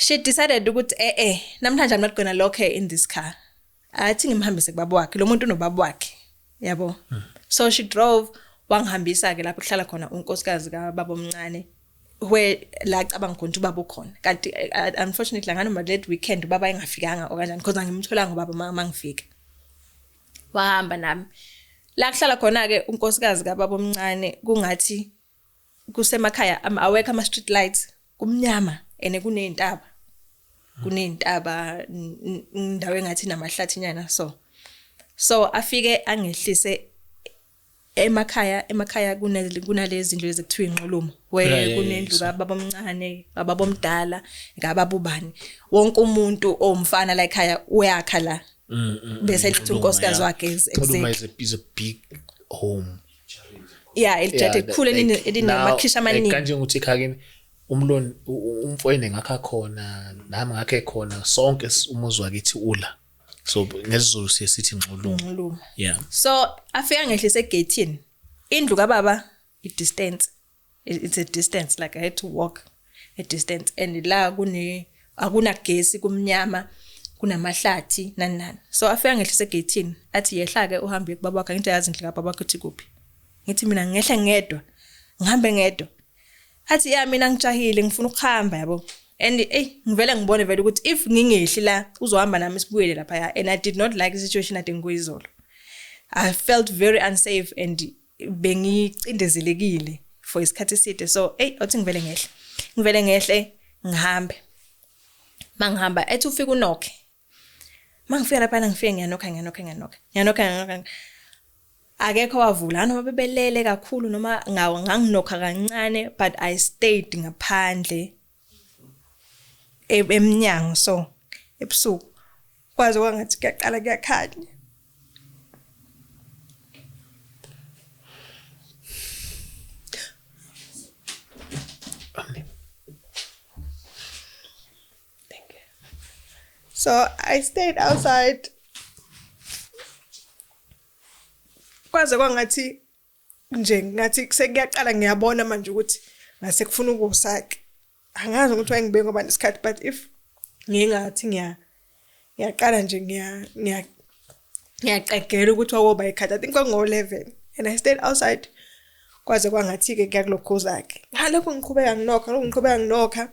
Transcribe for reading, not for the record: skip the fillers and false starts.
She decided ukuthi eh namhlanje I'm not gonna lock her in this car. Athi ngimhambise kubaba wakhe, lo muntu unobaba wakhe, yabo. So she drove wangihambisa ke lapho kuhlala khona unkosikazi kababa omncane, where la cabanga khona ukuthi ubaba ukhona. Kanti unfortunately nganoma that weekend ubaba engafikanga okanjani, because angimtholanga ubaba mangifika. Wahamba nami la kuhlala khona ke unkosikazi kababa omncane, kungathi kusemakhaya, awekho ama street lights, kumnyama ene kunezintaba, indawo engathi namahlathi nyana. So afike angehlise emakhaya kunalezi zindlu lezi kuthiwa inqulumo, where kunendlu kababa omncane, kababa omdala, kababa ubani, wonke umuntu owumfana la ekhaya uyakha la, bese lithi unkosikazi wakhe. Inqulumo is a big home. Yeah, elijade elikhulu elinamakhishi amaningi. Kanje ukuthi ekhaya kimi umloni umfowenu ngakha khona, nami ngakhe khona, sonke umuzi wakithi ula. So ngesiZulu siye sithi inqulumo. Inqulumo. Yeah. So afika ngehlise egate-ini. Indlu kababa i distance. It's a distance, like I had to walk a distance, and la kune akunagesi, kumnyama, kunamahlathi nani nani. So afika ngehlise egate-ini, athi yehla ke uhambe kubaba wakhe, ngithi yazi indlu kababa wakhe uthi kuphi. Ngithi mina ngehle ngedwa, ngihambe ngedwa. Athi ya mina ngijahile, ngifuna ukuhamba, yabo. And ngivele ngibone vele ukuthi if ngingehli la uzohamba nami sibuyele lapha ya. And I did not like the situation ade ngikuyizolo. I felt very unsafe and bengicindezelekile for isikhathi eside. So othi ngivele ngehle. Ngivele ngehle ngihambe. Mangihamba ethi ufika unokhe. Mangifika lapha ngifike ngiyanokha ngiyanokha ngiyanokha. Ngiyanokha ngiyanokha. Akekho wavula noma bebelele kakhulu noma nganginokha kancane, but I stayed ngaphandle emnyango so ebusuku kwaze kwangathi kuyaqala kuyakhanya. Thank you. So I stayed outside kwaze kwangathi nje ngathi sekuyaqala ngiyabona manje ukuthi ngase kufuna ukusake. Angazi ukuthi wayengibeke ngoba nesikhathi, but if ngingathi ngiyaqala nje ngiyaqagela ukuthi wakoba ikhathi, I think kwakungo 11, and I stayed outside kwaze kwangathi ke kuyakulokhuza ke. Ngalokho ngiqhubeka nginokha, lokho ngiqhubeka nginokha.